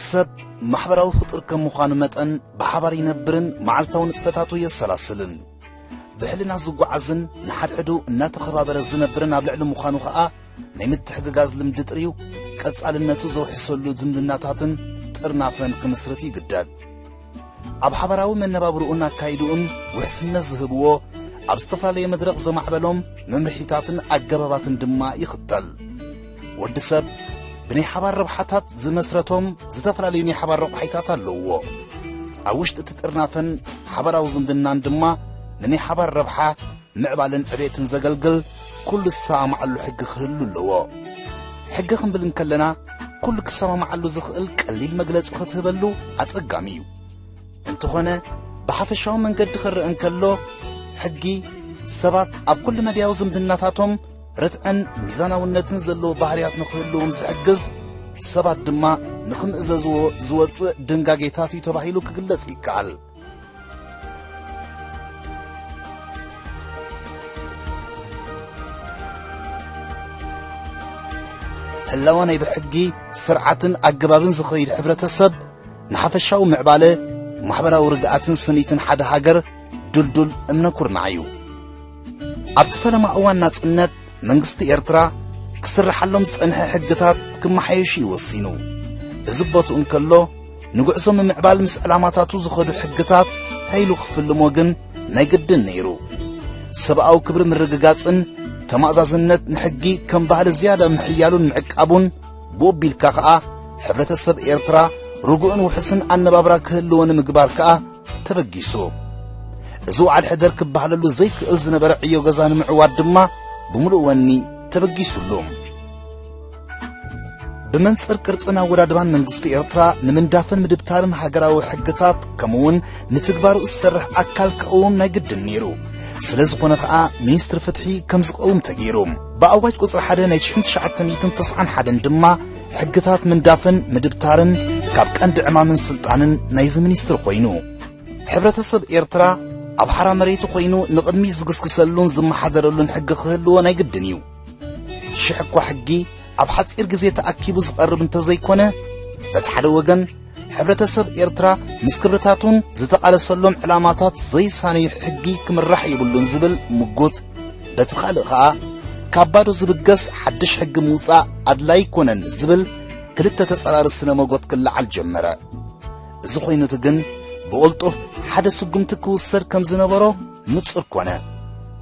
ሰብ ማሕበራዊ ፍጡር ከም ምዃኑ መጠን፣ ብሓባር ይነብርን መዓልታዊ ንጥፈታቱ የሰላስልን። ብሕልና ዝጓዓዝን ንሓድሕዱ እናተኸባበረ ዝነብርን ኣብ ልዕሊ ምዃኑ ኸኣ፣ ናይ ምትሕግጋዝ ልምዲ ጥርዩ ቀጻልነቱ ዘውሕሰሉ ዝምድናታትን ጥርናፈን ክምስርት ይግደድ። ኣብ ሓባራዊ መነባብርኡን ኣካይድኡን ውሕስነት ዝህብዎ፣ ኣብ ዝተፈላለየ መድረኽ ዘማዕበሎም መምርሒታትን ኣገባባትን ድማ ይኽተል። ወዲ ሰብ ብናይ ሓባር ረብሓታት ዝመስረቶም ዝተፈላለዩ ናይ ሓባር ረቑሒታት ኣለውዎ። ኣብ ውሽጢ እቲ ጥርናፈን ሓባራዊ ዝምድናን ድማ ንናይ ሓባር ረብሓ ምዕባለን ዕቤትን ዘገልግል ኩሉ ዝሰማማዓሉ ሕጊ ክህሉ ኣለዎ። ሕጊ ክንብል እንከለና፣ ኩሉ ክሰማማዓሉ ዝኽእል ቀሊል መግለጺ ክትህበሉ ኣጸጋሚ እዩ። እንተኾነ፣ ብሓፈሻዊ መንገዲ ክረአ እንከሎ፣ ሕጊ ሰባት ኣብ ኩሉ መዳያዊ ዝምድናታቶም ርትዕን ሚዛናውነትን ዘለዎ ባህርያት ንክህልዎም ዝሕግዝ፣ ሰባት ድማ ንክምእዘዝዎ ዝወጽእ ድንጋጌታት እዩ ተባሂሉ ክግለጽ ይከኣል። ህላወ ናይ ብሕጊ ስርዓትን ኣገባብን ዝኸይድ ሕብረተሰብ ንሓፈሻዊ ምዕባለ ማሕበራዊ ርግኣትን ስኒትን ሓደ ሃገር ድልዱል እምነ ኩርናዕ እዩ። ኣብቲ ፈለማ እዋን ናጽነት መንግስቲ ኤርትራ ክስርሓሎም ዝጸንሐ ሕግታት ክመሓየሹ እዩ ወሲኑ። እዚ ቦትኡ እንከሎ፣ ንጉዕዞ ምምዕባል ምስ ዕላማታቱ ዝኸዱ ሕግታት ተይሉ ክፍልሞ ግን ናይ ግድን ነይሩ። ሰብኣዊ ክብሪ ምርግጋጽን ተማእዛዝነት ንሕጊ ከም ባህሊ ዝያዳ ምሕያሉን ምዕቃቡን፣ ብኡ ኣቢልካ ከኣ ሕብረተሰብ ኤርትራ ርጉእን ውሑስን ኣነባብራ ክህልዎ ንምግባር ከኣ ተበጊሱ። እዚ ውዓል ሕደር ክበሃለሉ ዘይክእል ዝነበረ ዕዮ ገዛ ንምዕዋት ድማ ብምሉእ ወኒ ተበጊሱሉ። ብመንጽር ቅርጽን ኣወዳድባን መንግስቲ ኤርትራ ንምንዳፍን ምድብታርን ሃገራዊ ሕግታት ከምኡውን ንትግባሩ ዝሰርሕ ኣካል ክቐውም ናይ ግድን ነይሩ። ስለ ዝኾነ ከኣ ሚኒስትሪ ፍትሒ ከም ዝቐውም ተገይሩ። ብኣዋጅ ቁጽሪ ሓደ ናይ ሽሕን ትሽዓተ ሚእትን ተስዓን ሓደን ድማ ሕግታት ምንዳፍን ምድብታርን ካብ ቀንዲ ዕማምን ስልጣንን ናይዚ ሚኒስትሪ ኮይኑ። ሕብረተሰብ ኤርትራ ኣብ ሓራ መሬቱ ኮይኑ ንቕድሚት ዝግስግሰሉን ዝመሓደረሉን ሕጊ ክህልዎ ናይ ግድን እዩ። ሽሕ እኳ ሕጊ ኣብ ሓጺር ግዜ ተኣኪቡ ዝቐርብ እንተዘይኮነ፣ በቲ ሓደ ወገን ሕብረተሰብ ኤርትራ ምስ ክብርታቱን ዝተቓለሰሎም ዕላማታት ዘይሳነዩ ሕጊ ክምራሕ የብሉን ዝብል ምጉት፣ በቲ ካልእ ኸኣ ካብ ባዶ ዝብገስ ሓድሽ ሕጊ ምውጻእ ኣድላይ ኣይኮነን ዝብል ክልተ ተጻራሪ ስነ መጎት ክለዓል ጀመረ። እዚ ኮይኑቲ ግን ብቕልጡፍ ሓደ ስጉምቲ ክውሰድ ከም ዝነበሮ ንጹር ኮነ።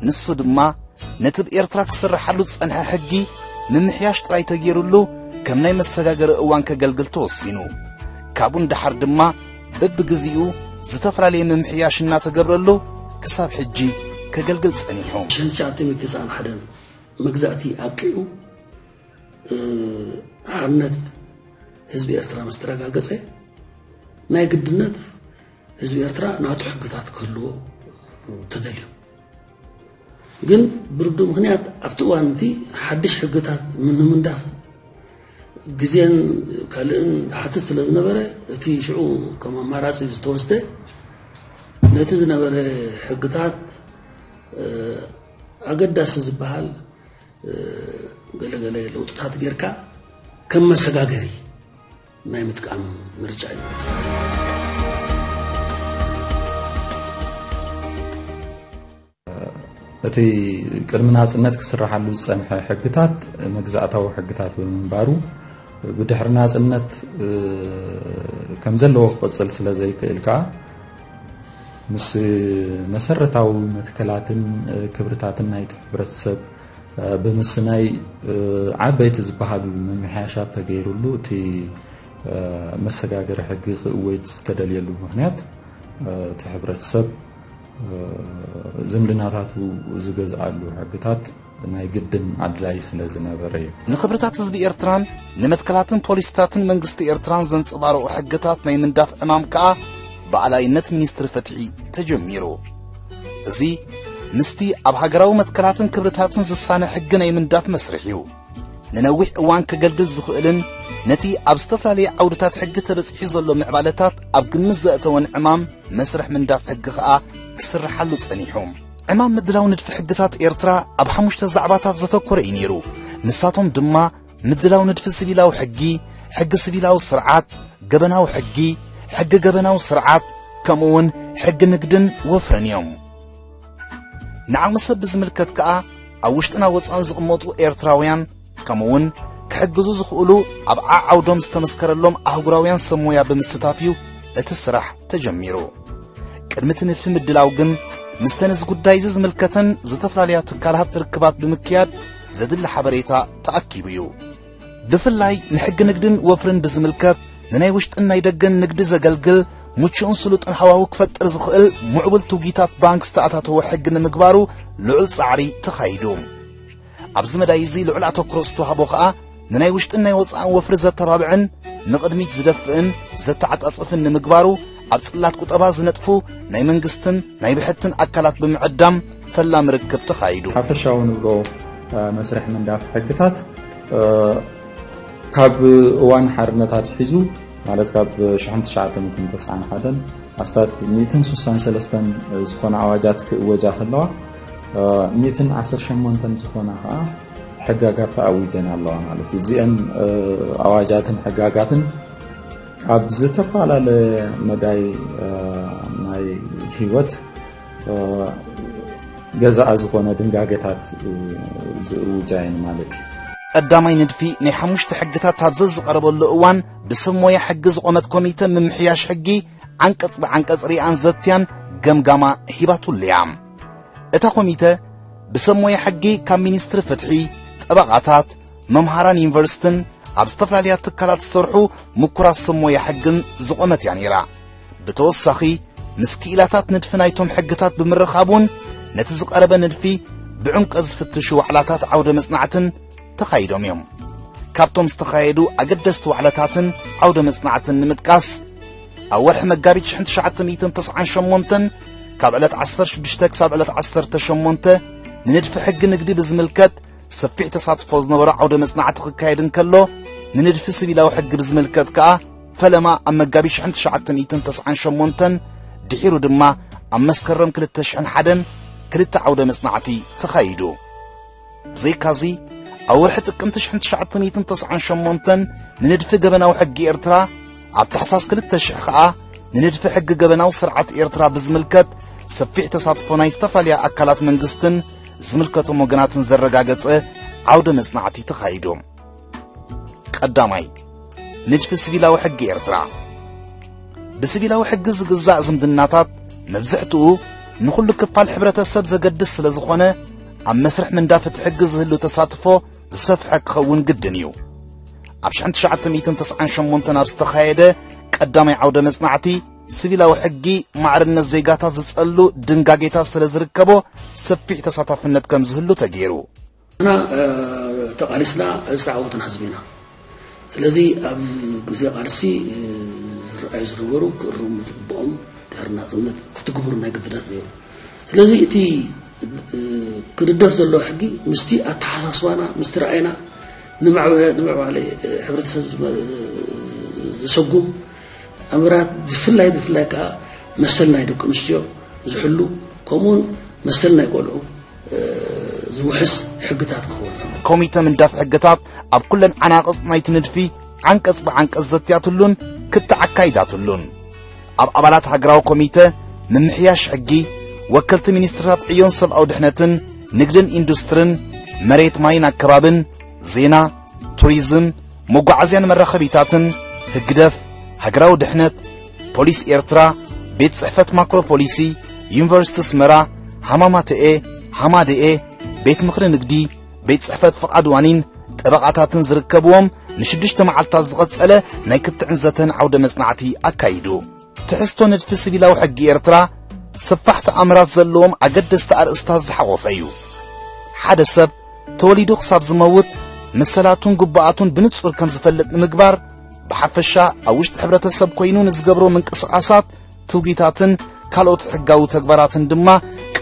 ንሱ ድማ ነቲ ብኤርትራ ክስርሓሉ ዝጸንሐ ሕጊ ምምሕያሽ ጥራይ ተገይሩሉ ከም ናይ መሰጋገሪ እዋን ከገልግል ተወሲኑ። ካብኡ ንደሓር ድማ በብግዜኡ ዝተፈላለየ ምምሕያሽ እናተገብረሉ ክሳብ ሕጂ ከገልግል ጸኒሑ። ሽሕን ትሽዓተ ሚእቲ ተስዓን ሓደን መግዛእቲ ኣብቂዑ፣ እ፣ ሓርነት ህዝቢ ኤርትራ ምስ ተረጋገጸ፣ ናይ ግድነት ህዝቢ ኤርትራ ናቱ ሕግታት ክህልዎ ተደልዩ። ግን ብርዱ ምኽንያት ኣብቲ እዋን እቲ ሓድሽ ሕግታት ንምንዳፍ ግዜን ካልእን ሓትት ስለ ዝነበረ፣ እቲ ሽዑ ከም ኣማራጺ ዝተወስደ ነቲ ዝነበረ ሕግታት፣ እ፣ ኣገዳሲ ዝበሃል፣ እ፣ ገለገለ ለውጥታት ጌርካ ከም መሰጋገሪ ናይ ምጥቃም ምርጫ እዩ። እቲ ቅድሚ ናጽነት ክስርሓሉ ዝጸንሐ ሕግታት መግዛእታዊ ሕግታት ብምንባሩ፣ ብድሕሪ ናጽነት፣ እ፣ ከም ዘለዎ ክቕጽል ስለ ዘይክእል ከኣ፣ ምስ መሰረታዊ መትከላትን፣ እ፣ ክብርታትን ናይቲ ሕብረተሰብ፣ እ፣ ብምስናይ፣ እ፣ ዓበይቲ ዝበሃሉ ምምሕያሻት ተገይሩሉ፣ እቲ፣ እ፣ መሰጋገሪ ሕጊ ክእወጅ ዝተደልየሉ ምኽንያት፣ እ፣ እቲ ሕብረተሰብ፣ እ፣ ዝምድናታቱ ዝገዝኣሉ ሕግታት ናይ ግድን ኣድላይ ስለ ዝነበረ እዩ። ንኽብርታት ህዝቢ ኤርትራን ንመትከላትን ፖሊሲታትን መንግስቲ ኤርትራን ዘንጸባርቑ ሕግታት ናይ ምንዳፍ ዕማም ከኣ ብኣላይነት ሚኒስትሪ ፍትሒ ተጀሚሩ። እዚ ምስቲ ኣብ ሃገራዊ መትከላትን ክብርታትን ዝሳነ ሕጊ ናይ ምንዳፍ መስርሕ እዩ። ንነዊሕ እዋን ከገልግል ዝኽእልን ነቲ ኣብ ዝተፈላለየ ዓውድታት ሕጊ ተበጺሑ ዘሎ ምዕባለታት ኣብ ግምት ዘእተወን ዕማም መስርሕ ምንዳፍ ሕጊ ከኣ ክስርሓሉ ጸኒሑ። ዕማም ምድላው ንድፊ ሕግታት ኤርትራ ኣብ ሓሙሽተ ዛዕባታት ዘተኮረ እዩ ነይሩ። ንሳቶም ድማ ምድላው ንድፊ ሲቪላዊ ሕጊ፣ ሕጊ ሲቪላዊ ስርዓት፣ ገበናዊ ሕጊ፣ ሕጊ ገበናዊ ስርዓት፣ ከምኡውን ሕጊ ንግድን ወፍርን እዮም። ንዓቕሚ ሰብ ብዝምልከት ከኣ ኣብ ውሽጥን ኣብ ወጻእን ዝቕመጡ ኤርትራውያን ከምኡውን ክሕግዙ ዝኽእሉ ኣብ ዓዓውዶም ዝተመስከረሎም ኣህጉራውያን ሰብ ሞያ ብምስታፍ እዩ እቲ ስራሕ ተጀሚሩ። ቅድሚ እቲ ንድፊ ምድላው ግን ምስተን እዚ ጉዳይ እዚ ዝምልከተን ዝተፈላለያ ትካላት ርክባት ብምክያድ ዘድሊ ሓበሬታ ተኣኪቡ እዩ። ብፍላይ ንሕጊ ንግድን ወፍርን ብዝምልከት ንናይ ውሽጥን ናይ ደገን ንግዲ ዘገልግል ምቹእን ስሉጥን ሃዋሁ ክፈጥር ዝኽእል ምዕቡል ትውጊታት ባንክ ዝተኣታተወ ሕጊ ንምግባሩ ልዑል ጻዕሪ ተኻይዱ። ኣብዚ መዳይ እዚ ልዑል ኣተኩሮ ዝተዋህቦ ኸኣ ንናይ ውሽጥን ናይ ወጻእን ወፍሪ ዘተባብዕን ንቕድሚት ዝደፍእን ዘተዓጻጽፍን ንምግባሩ ኣብ ጽላት ቁጠባ ዝነጥፉ ናይ መንግስትን ናይ ብሕትን ኣካላት ብምዕዳም ፈላሚ ርክብ ተኻይዱ። ሓፈሻዊ ንብሎ መስርሕ ምንዳፍ ሕግታት ካብ እዋን ሓርነታት ሒዙ ማለት ካብ ሽሕን ትሽዓተ ሚእትን ተስዓን ሓደን ኣስታት ሚእትን ስሳን ሰለስተን ዝኾነ ኣዋጃት ክእወጃ ከለዋ ሚእትን ዓሰርተ ሸሞንተን ዝኾና ከዓ ሕጋጋት ተኣዊጀን ኣለዋ ማለት እዩ። እዚአን ኣዋጃትን ሕጋጋትን ኣብ ዝተፈላለየ መዳይ ናይ ህይወት ገዛእ ዝኾነ ድንጋጌታት ዝእውጃ እየን ማለት እዩ። ቀዳማይ ንድፊ ናይ ሓሙሽተ ሕግታት ኣብ ዘዝቐረበሉ እዋን ብስም ሞያ ሕጊ ዝቖመት ኮሚተ ምምሕያሽ ሕጊ ዓንቀጽ ብዓንቀጽ ሪኣን ዘትያን ገምጋማ ሂባትሉ እያ። እታ ኮሚተ ብሰብ ሞያ ሕጊ ካብ ሚኒስትሪ ፍትሒ፣ ጠበቓታት፣ መምሃራን ዩኒቨርሲቲን ኣብ ዝተፈላለያ ትካላት ዝሰርሑ ምኩራት ሰብ ሞያ ሕግን ዝቖመት እያ ነይራ። ብተወሳኺ ምስ ክኢላታት ንድፊ ናይቶም ሕግታት ብምርኻብ እውን ነቲ ዝቐረበ ንድፊ ብዕምቀት ዝፍትሹ ዋዕላታት ዓውደ መጽናዕትን ተኻይዶም እዮም። ካብቶም ዝተኻየዱ ኣገደስቲ ዋዕላታትን ዓውደ መጽናዕትን ንምጥቃስ ኣብ ወርሒ መጋቢት ሽሕን ትሽዓተ ሚእትን ተስዓን ሸሞንተን ካብ ዕለት ዓሰርተ ሽዱሽተ ክሳብ ዕለት ዓሰርተ ሸሞንተ ንንድፊ ሕጊ ንግዲ ብዝምልከት ሰፊሕ ተሳትፎ ዝነበሮ ዓውደ መጽናዕቲ ክካየድ እንከሎ፣ ንንድፊ ሲቪላዊ ሕጊ ብዝምልከት ከኣ ፈለማ ኣብ መጋቢት ሽሕን ትሽዓተ ሚእትን ተስዓን ሸሞንተን ድሒሩ ድማ ኣብ መስከረም ክልተ ሽሕን ሓደን ክልተ ዓውደ መጽናዕቲ ተኻይዱ። ብዘይካዚ ኣብ ወርሒ ጥቅምቲ ሽሕን ትሽዓተ ሚእትን ተስዓን ሸሞንተን ንንድፊ ገበናዊ ሕጊ ኤርትራ፣ ኣብ ታሕሳስ ክልተ ሽሕ ከኣ ንንድፊ ሕጊ ገበናዊ ስርዓት ኤርትራ ብዝምልከት ሰፊሕ ተሳትፎ ናይ ዝተፈላለያ ኣካላት መንግስትን ዝምልከቶም ወገናትን ዘረጋገጸ ዓውደ መጽናዕቲ ተኻይዱ። ቀዳማይ፣ ንድፊ ሲቪላዊ ሕጊ ኤርትራ። ብሲቪላዊ ሕጊ ዝግዛእ ዝምድናታት መብዝሕትኡ ንኹሉ ክፋል ሕብረተሰብ ዘገድስ ስለ ዝኾነ፣ ኣብ መስርሕ ምንዳፍ እቲ ሕጊ ዝህሉ ተሳትፎ ዝሰፍሐ ክኸውን ግድን እዩ። ኣብ ሽሕን ትሽዓተ ሚእትን ተስዓን ሸሞንተን ኣብ ዝተኻየደ ቀዳማይ ዓውደ መጽናዕቲ፣ ሲቪላዊ ሕጊ ማዕርነት ዜጋታት ዝጸሉ ድንጋጌታት ስለ ዝርከቦ፣ ሰፊሕ ተሳታፍነት ከም ዝህሉ ተገይሩ። ንሕና ተቓሊስና ዝተዓወትና ህዝቢ ኢና። ስለዚ ኣብ ግዜ ቃልሲ ዝረኣዩ ዝነበሩ ክእርሙ ዝግብኦም ድሕሪ ናጽነት ክትግብሩ ናይ ግድነት ነይሩ። ስለዚ እቲ ክድደፍ ዘለዎ ሕጊ ምስቲ ኣተሓሳስባና ምስቲ ረኣይና ንምዕባለ ሕብረተሰብ ዘሰጉም ኣምራት ብፍላይ ብፍላይ ከዓ መሰል ናይ ደቂ ኣንስትዮ ዝሕሉ ከምኡውን መሰል ናይ ቆልዑ ዝውሕስ ሕግታት ክኸውን። ኮሚተ ምንዳፍ ሕግታት ኣብ ኩለን ዓናቕጽ ናይቲ ንድፊ ዓንቀጽ ብዓንቀጽ ዘትያትሉን ክትዕ ኣካይዳትሉን። ኣብ ኣባላት ሃገራዊ ኮሚተ ምምሕያሽ ሕጊ፣ ወከልቲ ሚኒስትርታት ዕዮን ሰብኣዊ ድሕነትን፣ ንግድን ኢንዱስትርን፣ መሬት ማይን ኣከባብን፣ ዜና፣ ቱሪዝም፣ መጓዓዝያን መራኸቢታትን፣ ህግደፍ፣ ሃገራዊ ድሕነት፣ ፖሊስ ኤርትራ፣ ቤት ጽሕፈት ማክሮ ፖሊሲ፣ ዩኒቨርሲቲ ኣስመራ፣ ሃማማተኤ፣ ሃማደኤ፣ ቤት ምኽሪ ንግዲ፣ ቤት ጽሕፈት ፍቓድ ዋኒን ጠበቓታትን ዝርከብዎም ንሽዱሽተ መዓልታት ዝቐጸለ ናይ ክትዕን ዘተን ዓውደ መጽናዕቲ ኣካይዱ። ትሕዝቶ ንድፊ ሲቪላዊ ሕጊ ኤርትራ ሰፋሕቲ ኣምራት ዘለዎም ኣገደስቲ ኣርእስታት ዝሓቖፈ እዩ። ሓደ ሰብ ተወሊዱ ክሳብ ዝመውት መሰላቱን ግቡኣቱን ብንጹር ከም ዝፈልጥ ንምግባር፣ ብሓፈሻ ኣብ ውሽጢ ሕብረተሰብ ኮይኑ ንዝገብሮ ምንቅስቓሳት፣ ትውጊታትን ካልኦት ሕጋዊ ተግባራትን ድማ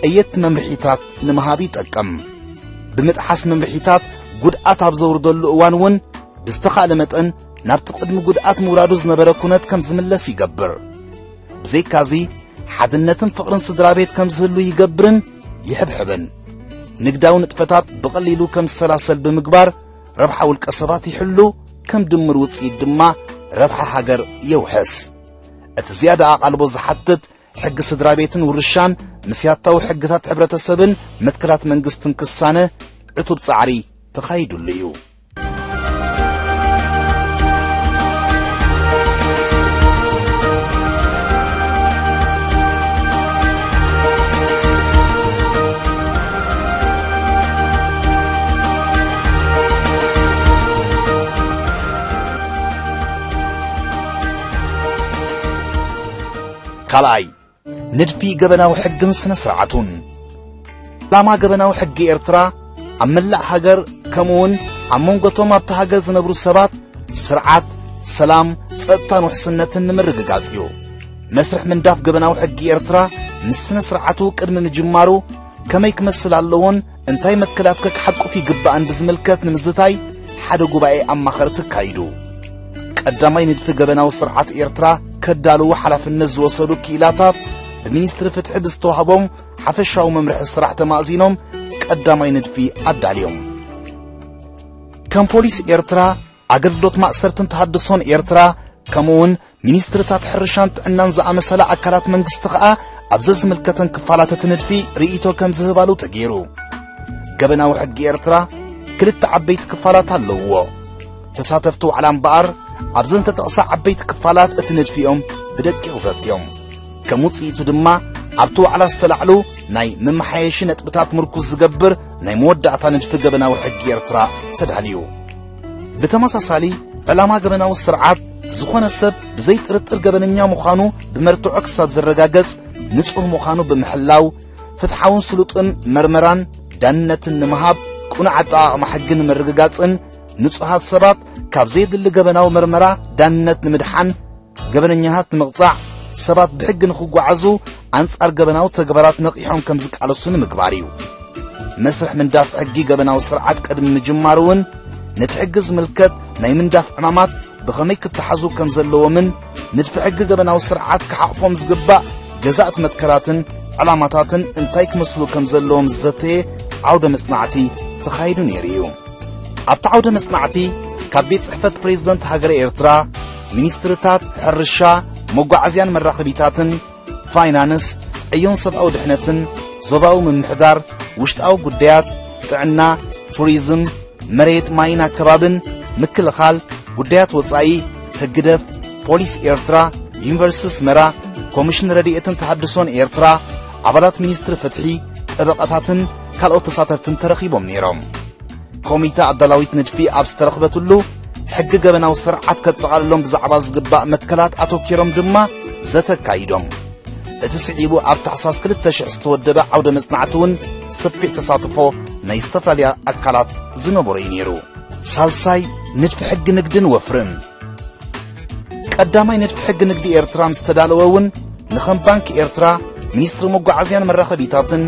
ቀየድቲ መምርሒታት ንምሃብ ይጠቅም። ብምጥሓስ መምርሒታት ጉድኣት ኣብ ዘውርደሉ እዋን እውን ብዝተኻእለ መጠን ናብቲ ቅድሚ ጉድኣት ምውራዱ ዝነበረ ኩነት ከም ዝምለስ ይገብር። ብዘይካዚ ሓድነትን ፍቕርን ስድራ ቤት ከም ዝህሉ ይገብርን ይሕብሕብን። ንግዳዊ ንጥፈታት ብቐሊሉ ከም ዝሰላሰል ብምግባር ረብሓ ውልቀ ሰባት ይሕሉ፣ ከም ድምር ውፅኢት ድማ ረብሓ ሃገር የውሕስ። እቲ ዝያዳ ኣቓልቦ ዝሓትት ሕጊ ስድራ ቤትን ውርሻን ምስ ያታዊ ሕግታት ሕብረተሰብን መትከላት መንግስትን ክሳነ ዕቱብ ጻዕሪ ተኻይዱሉ እዩ። ካልኣይ፣ ንድፊ ገበናዊ ሕግን ስነ ስርዓቱን። ዕላማ ገበናዊ ሕጊ ኤርትራ ኣብ መላእ ሃገር ከምኡውን ኣብ መንጎቶም ኣብታ ሃገር ዝነብሩ ሰባት ስርዓት፣ ሰላም፣ ጸጥታን ውሕስነትን ንምርግጋጽ እዩ። መስርሕ ምንዳፍ ገበናዊ ሕጊ ኤርትራ ምስ ስነ ስርዓቱ ቅድሚ ምጅማሩ ከመይ ክመስል ኣለዎን እንታይ መትከላት ከክሓቁፍ ይግባእን ብዝምልከት ንምዝታይ ሓደ ጉባኤ ኣማኸርቲ ኣካይዱ። ቀዳማይ ንድፊ ገበናዊ ስርዓት ኤርትራ ከዳልዉ ሓላፍነት ዝወሰዱ ክኢላታት ብሚኒስትሪ ፍትሒ ብዝተዋህቦም ሓፈሻዊ መምርሒ ስራሕ ተማእዚኖም ቀዳማይ ንድፊ ኣዳልዮም። ከም ፖሊስ ኤርትራ፣ ኣገልግሎት ማእሰርትን ተሃድሶን ኤርትራ፣ ከምኡውን ሚኒስትርታት ሕርሻን ጥዕናን ዝኣመሰላ ኣካላት መንግስቲ ከኣ ኣብ ዘዝምልከተን ክፋላት እቲ ንድፊ ርእይቶ ከም ዝህባሉ ተገይሩ። ገበናዊ ሕጊ ኤርትራ ክልተ ዓበይቲ ክፋላት ኣለውዎ። ተሳተፍቲ ዋዕላ እምበኣር ኣብዘን ዝተጠቕሳ ዓበይቲ ክፋላት እቲ ንድፊኦም ብደቂቕ ዘትዮም። ከም ውጽኢቱ ድማ ኣብቲ ዋዕላ ዝተላዕሉ ናይ መመሓየሺ ነጥብታት ምርኩስ ዝገብር ናይ መወዳእታ ንድፊ ገበናዊ ሕጊ ኤርትራ ተዳልዩ። ብተመሳሳሊ ዕላማ ገበናዊ ስርዓት ዝኾነ ሰብ ብዘይ ጥርጥር ገበነኛ ምዃኑ ብመርትዖ ክሳብ ዝረጋገጽ ንጹህ ምዃኑ ብምሕላው፣ ፍትሓውን ስሉጥን መርመራን ዳንነትን ንምሃብ፣ ቅኑዕ ኣጠቓቕማ ሕጊ ንምርግጋጽን ንጹሃት ሰባት ካብ ዘየድሊ ገበናዊ መርመራ ዳንነት ንምድሓን፣ ገበነኛታት ንምቕጻዕ፣ ሰባት ብሕጊ ንኽጓዓዙ ኣንጻር ገበናዊ ተግባራት ነቒሖም ከም ዝቃለሱ ንምግባር እዩ። መስርሕ ምንዳፍ ሕጊ ገበናዊ ስርዓት ቅድሚ ምጅማሩ እውን ነቲ ሕጊ ዝምልከት ናይ ምንዳፍ ዕማማት ብኸመይ ክተሓዙ ከም ዘለዎምን ንድፊ ሕጊ ገበናዊ ስርዓት ክሓቕፎም ዝግባእ ገዛእቲ መትከላትን ዕላማታትን እንታይ ክመስሉ ከም ዘለዎም ዝዘተየ ዓውደ መጽናዕቲ ተኻይዱ ነይሩ እዩ። ኣብቲ ዓውደ መጽናዕቲ ካብ ቤት ጽሕፈት ፕሬዝደንት ሃገረ ኤርትራ፣ ሚኒስትርታት ሕርሻ፣ መጓዓዝያን መራኸቢታትን፣ ፋይናንስ፣ ዕዮን ሰብኣዊ ድሕነትን፣ ዞባዊ ምምሕዳር፣ ውሽጣዊ ጉዳያት፣ ጥዕና፣ ቱሪዝም፣ መሬት፣ ማይን ኣከባብን፣ ምክልኻል፣ ጉዳያት ወጻኢ፣ ህግደፍ፣ ፖሊስ ኤርትራ፣ ዩኒቨርሲቲ ኣስመራ፣ ኮሚሽን ረድኤትን ተሃድሶን ኤርትራ፣ ኣባላት ሚኒስትሪ ፍትሒ፣ ጠበቓታትን ካልኦት ተሳተፍትን ተረኺቦም ነይሮም። ኮሚተ ኣዳላዊት ንድፊ ኣብ ዝተረኽበትሉ፣ ሕጊ ገበናዊ ስርዓት ከጠቓልሎም ብዛዕባ ዝግባእ መትከላት ኣተኪሮም ድማ ዘተ ኣካይዶም። እቲ ስዒቡ ኣብ ታሕሳስ ክልተ ሽሕ ዝተወደበ ዓውደ መጽናዕቲ እውን ሰፊሕ ተሳትፎ ናይ ዝተፈላለያ ኣካላት ዝነበሮ እዩ ነይሩ። ሳልሳይ፣ ንድፊ ሕጊ ንግድን ወፍርን። ቀዳማይ ንድፊ ሕጊ ንግዲ ኤርትራ ምስ ተዳለወ እውን ንኸም ባንክ ኤርትራ፣ ሚኒስትሪ መጓዓዝያን መራኸቢታትን፣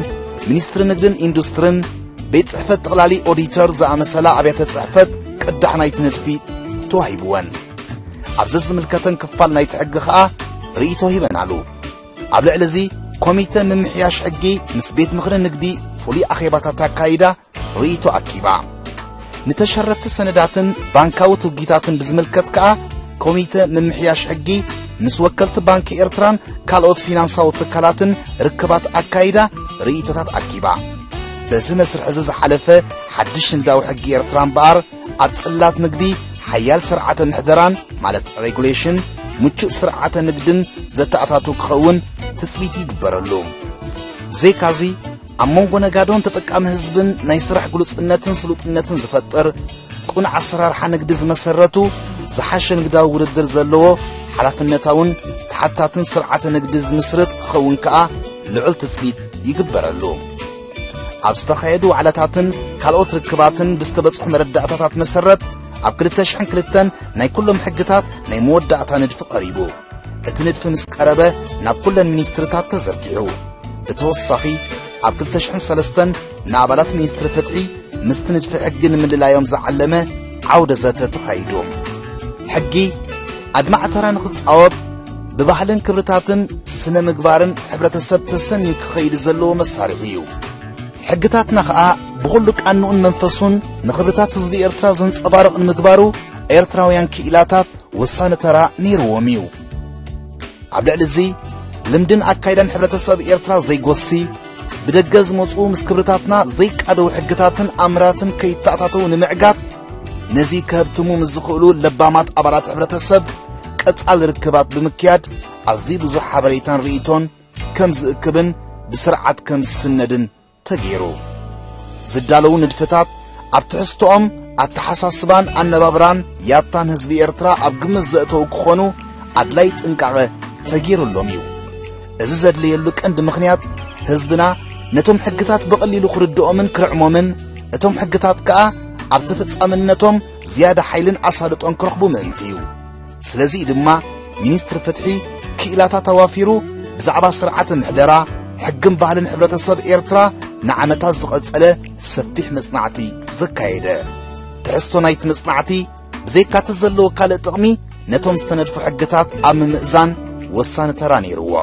ሚኒስትሪ ንግድን ኢንዱስትርን፣ ቤት ጽሕፈት ጠቕላሊ ኦዲተር ዝኣመሰላ ኣብያተ ጽሕፈት ቅዳሕ ናይቲ ንድፊ ተዋሂብወን። ኣብ ዘዝምልከተን ክፋል ናይቲ ሕጊ ኸኣ ርእይቶ ሂበናሉ። ኣብ ልዕሊ እዚ ኮሚተ ምምሕያሽ ሕጊ ምስ ቤት ምኽሪ ንግዲ ፍሉይ ኣኼባታት ኣካይዳ ርእይቶ ኣኪባ። ንተሸረፍቲ ሰነዳትን ባንካዊ ትውጊታትን ብዝምልከት ከኣ ኮሚተ ምምሕያሽ ሕጊ ምስ ወከልቲ ባንኪ ኤርትራን ካልኦት ፊናንሳዊ ትካላትን ርክባት ኣካይዳ ርእይቶታት ኣኪባ። በዚ መስርሕ እዚ ዝሓለፈ ሓድሽ ንግዳዊ ሕጊ ኤርትራ እምበኣር ኣብ ጽላት ንግዲ ሓያል ስርዓተ ምሕደራን ማለት ሬጉሌሽን ምቹእ ስርዓተ ንግድን ዘተኣታቱ ክኸውን ትጽቢት ይግበረሉ። ብዘይካዚ ኣብ መንጎ ነጋዶን ተጠቃሚ ህዝብን ናይ ስራሕ ግሉጽነትን ስሉጥነትን ዝፈጥር ቅኑዕ ኣሰራርሓ ንግዲ ዝመሰረቱ ዝሓሸ ንግዳዊ ውድድር ዘለዎ ሓላፍነታውን ተሓታትን ስርዓተ ንግዲ ዝምስርት ክኸውን ከኣ ልዑል ትጽቢት ይግበረሉ። ኣብ ዝተኻየዱ ዋዕላታትን ካልኦት ርክባትን ብዝተበጽሑ መረዳእታታት መሰረት ኣብ ክልተ ሽሕን ክልተን ናይ ኩሎም ሕግታት ናይ መወዳእታ ንድፊ ቀሪቡ። እቲ ንድፊ ምስ ቀረበ ናብ ኩለን ሚኒስትርታት ተዘርጊሑ። ብተወሳኺ ኣብ ክልተ ሽሕን ሰለስተን ንኣባላት ሚኒስትሪ ፍትሒ ምስቲ ንድፊ ሕጊ ንምልላዮም ዝዓለመ ዓውደ ዘተ ተኻይዱ። ሕጊ ኣድማዕ ተራ ንኽጻወት ብባህልን ክብርታትን ስነ ምግባርን ሕብረተሰብ ተሰንዩ ክኸይድ ዘለዎ መሳርሒ እዩ። ሕግታትና ኸኣ ብኹሉ ቃንኡን መንፈሱን ንኽብርታት ህዝቢ ኤርትራ ዘንጸባርቕ ንምግባሩ ኤርትራውያን ክኢላታት ወሳኒ ተራ ነይርዎም እዩ። ኣብ ልዕሊ እዚ ልምድን ኣካይዳን ሕብረተሰብ ኤርትራ ዘይጎሲ፣ ብደገ ዝመጹ ምስ ክብርታትና ዘይቃደው ሕግታትን ኣምራትን ከይተኣታተው ንምዕጋት፣ ነዚ ከህብትሙ ምስ ዝኽእሉ ለባማት ኣባላት ሕብረተሰብ ቀጻሊ ርክባት ብምክያድ ኣዝዩ ብዙሕ ሓበሬታን ርእይቶን ከም ዝእክብን ብስርዓት ከም ዝስነድን ተገይሩ። ዝዳለዉ ንድፍታት ኣብ ትሕዝቶኦም ኣተሓሳስባን ኣነባብራን ያታን ህዝቢ ኤርትራ ኣብ ግምት ዘእተዉ ክኾኑ ኣድላይ ጥንቃቐ ተገይሩሎም እዩ። እዚ ዘድለየሉ ቀንዲ ምኽንያት ህዝብና ነቶም ሕግታት ብቐሊሉ ክርድኦምን ክርዕሞምን፣ እቶም ሕግታት ከኣ ኣብ ተፈጻምነቶም ዝያዳ ሓይልን ኣሳልጦን ክረኽቡ ምእንቲ እዩ። ስለዚ ድማ ሚኒስትሪ ፍትሒ ክኢላታት ኣዋፊሩ ብዛዕባ ስርዓተ ምሕደራ፣ ሕግን ባህልን ሕብረተሰብ ኤርትራ ንዓመታት ዝቐጸለ ሰፊሕ መጽናዕቲ ዘካየደ። ትሕዝቶ ናይቲ መጽናዕቲ ብዘይካቲ ዘለዎ ካልእ ጥቕሚ ነቶም ዝተነድፉ ሕግታት ኣብ ምምእዛን ወሳኒ ተራ ነይርዎ።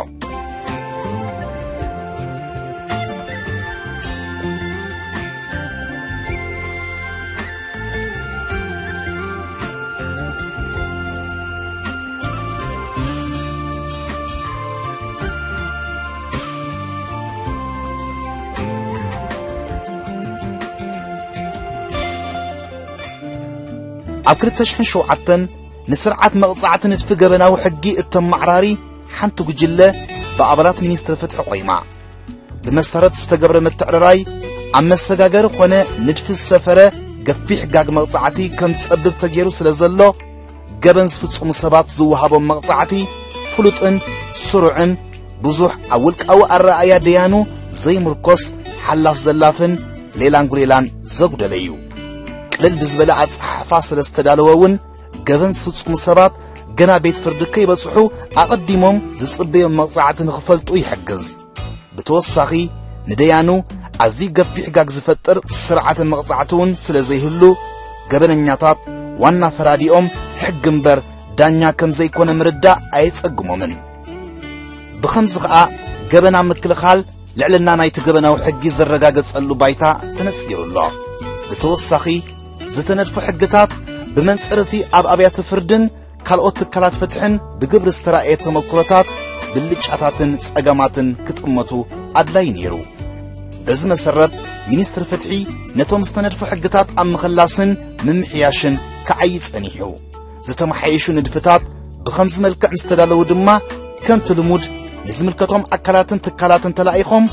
ኣብ ክልተ ሽሕን ሸውዓተን ንስርዓት መቕጻዕቲ ንድፊ ገበናዊ ሕጊ እተመዓራሪ ሓንቲ ጉጅለ ብኣባላት ሚኒስትሪ ፍትሒ ቆይማ። ብመሰረት ዝተገብረ ምትዕርራይ ኣብ መሰጋገሪ ኾነ ንድፊ ዝሰፈረ ገፊሕ ጋግ መቕጻዕቲ ከም ዝጸብብ ተገይሩ ስለ ዘሎ፣ ገበን ዝፍጽሙ ሰባት ዝወሃቦም መቕጻዕቲ ፍሉጥን ስሩዕን ብዙሕ ኣብ ውልቃዊ ኣረኣእያ ደያኑ ዘይምርኮስ ሓላፍ ዘላፍን ሌላን ጉሌላን ዘጉደለ እዩ። ቅልል ብዝበለ ኣጸሓሕፋ ስለ ዝተዳለወ እውን ገበን ዝፍጽሙ ሰባት ገና ቤት ፍርዲ ከይበጽሑ ኣቐዲሞም ዝጽበዮም መቕጻዕቲ ንኽፈልጡ ይሕግዝ። ብተወሳኺ ንደያኑ ኣዝዩ ገፊሕ ጋግ ዝፈጥር ስርዓተ መቕጻዕቲ እውን ስለ ዘይህሉ፣ ገበነኛታት ዋና ፈራዲኦም ሕጊ እምበር ዳኛ ከም ዘይኮነ ምርዳእ ኣየጸግሞምን። ብኸምዚ ኸኣ ገበን ኣብ ምክልኻል ልዕልና ናይቲ ገበናዊ ሕጊ ዝረጋገጸሉ ባይታ ተነጺሩ ኣሎ። ብተወሳኺ ዝተነድፉ ሕግታት ብመንጽር እቲ ኣብ ኣብያተ ፍርድን ካልኦት ትካላት ፍትሕን ብግብሪ ዝተራእየ ተመክሮታት ብልጫታትን ጸገማትን ክጥመቱ ኣድላዪ ነይሩ። በዚ መሰረት ሚኒስትሪ ፍትሒ ነቶም ዝተነድፉ ሕግታት ኣብ ምኽላስን ምምሕያሽን ክዓዪ ጸኒሑ። ዝተመሓየሹ ንድፍታት ብኸምዚ መልክዕ ምስ ተዳለዉ ድማ ከምቲ ልሙድ ንዝምልከቶም ኣካላትን ትካላትን ተላኢኾም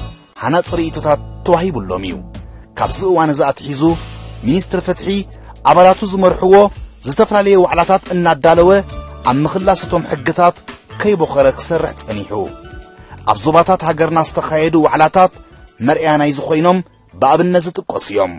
ሃናጺ ርእይቶታት ተዋሂቡሎም እዩ። ካብዚ እዋን እዚ ኣትሒዙ ሚኒስትሪ ፍትሒ ኣባላቱ ዝመርሕዎ ዝተፈላለየ ዋዕላታት እናዳለወ ኣብ ምኽላስ እቶም ሕግታት ከይቦኸረ ክሰርሕ ጸኒሑ። ኣብ ዞባታት ሃገርና ዝተኻየዱ ዋዕላታት መርኣያ ናይዚ ኮይኖም ብኣብነት ዝጥቀሱ እዮም።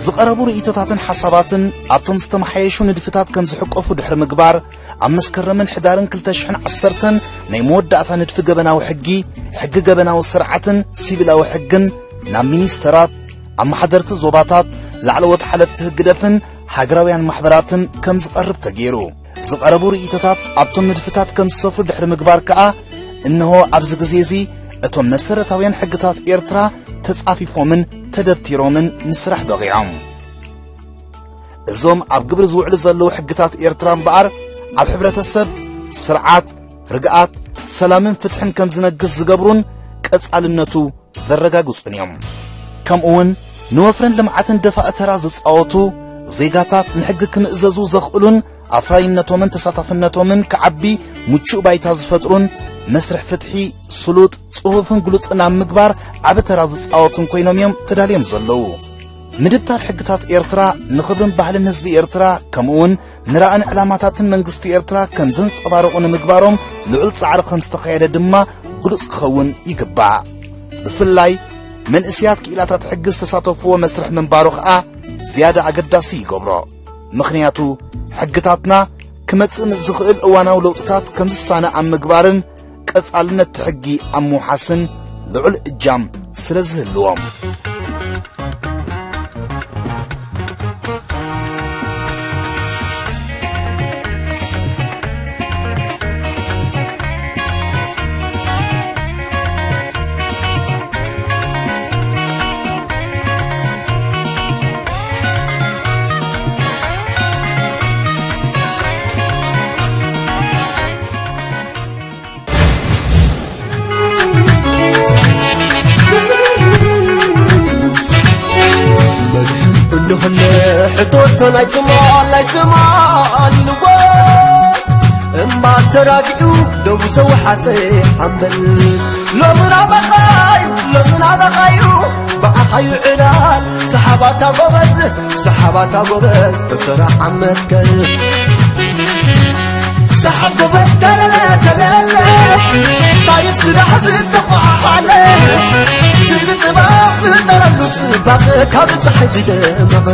ዝቐረቡ ርእይቶታትን ሓሳባትን ኣብቶም ዝተመሓየሹ ንድፍታት ከም ዝሕቀፉ ድሕሪ ምግባር፣ ኣብ መስከረምን ሕዳርን ክልተ ሽሕን ዓሰርተን ናይ መወዳእታ ንድፊ ገበናዊ ሕጊ፣ ሕጊ ገበናዊ ስርዓትን ሲቪላዊ ሕግን ናብ ሚኒስተራት፣ ኣመሓደርቲ ዞባታት፣ ላዕለዎት ሓለፍቲ ህግደፍን ሃገራውያን ማሕበራትን ከም ዝቐርብ ተገይሩ። ዝቐረቡ ርእይቶታት ኣብቶም ንድፍታት ከም ዝሰፍሩ ድሕሪ ምግባር ከኣ፣ እንሆ ኣብዚ ግዜ እዚ እቶም መሰረታውያን ሕግታት ኤርትራ ተጻፊፎምን ተደብቲሮምን ንስራሕ በቒዖም። እዞም ኣብ ግብሪ ዝውዕሉ ዘለዉ ሕግታት ኤርትራ እምበኣር፣ ኣብ ሕብረተሰብ፣ ስርዓት፣ ርግኣት፣ ሰላምን ፍትሕን ከም ዝነግስ ዝገብሩን ቀጻልነቱ ዘረጋግጹን እዮም። ከምኡውን ንወፍርን ልምዓትን ደፋኢ ተራ ዝጻወቱ፣ ዜጋታት ንሕጊ ክምእዘዙ ዘኽእሉን ኣፍራይነቶምን ተሳታፍነቶምን ክዓቢ ምቹእ ባይታ ዝፈጥሩን መስርሕ ፍትሒ ስሉጥ፣ ጽፉፍን ግሉጽን ኣብ ምግባር ዓቢ ተራ ዝጻወቱን ኮይኖም እዮም ተዳልዮም ዘለዉ። ምድብታር ሕግታት ኤርትራ ንኽብርን ባህልን ህዝቢ ኤርትራ፣ ከምኡውን ንራእን ዕላማታትን መንግስቲ ኤርትራ ከም ዘንጸባርቑ ንምግባሮም ልዑል ጻዕሪ ከም ዝተኻየደ ድማ ግሉጽ ክኸውን ይግባእ። ብፍላይ መንእሰያት ክኢላታት ሕጊ ዝተሳተፍዎ መስርሕ ምንባሩ ኸኣ ዝያዳ ኣገዳሲ ይገብሮ። ምኽንያቱ፣ ሕግታትና ክመጽእ ምስ ዝኽእል እዋናዊ ለውጥታት ከም ዝሳነ ኣብ ምግባርን ቀጻልነት እቲ ሕጊ ኣብ ምውሓስን ልዑል እጃም ስለ ዝህልዎም። እንሆነ ሕቶቶ ናይ ትማል ናይ ትማል ኢልዎ እምባ ተራጊኡ ደቡ ሰውሓሰ ሓምበል ሎሚ ናበቓዩ ሎሚ ናበቓዩ ብዓኻዩ ዕላል ሰሓባታ ጎበዝ ሰሓባታ ጎበዝ ተሰራ ዓመት ከል ሰሓብ ጎበዝ ተለለ ተለለ ታሪኽ ስራሕ ዝተቋዓለ ስእሊ ጥበብ ዝጠረሉ ጽባቐ ካብ ፀሓይ ዝደመቐ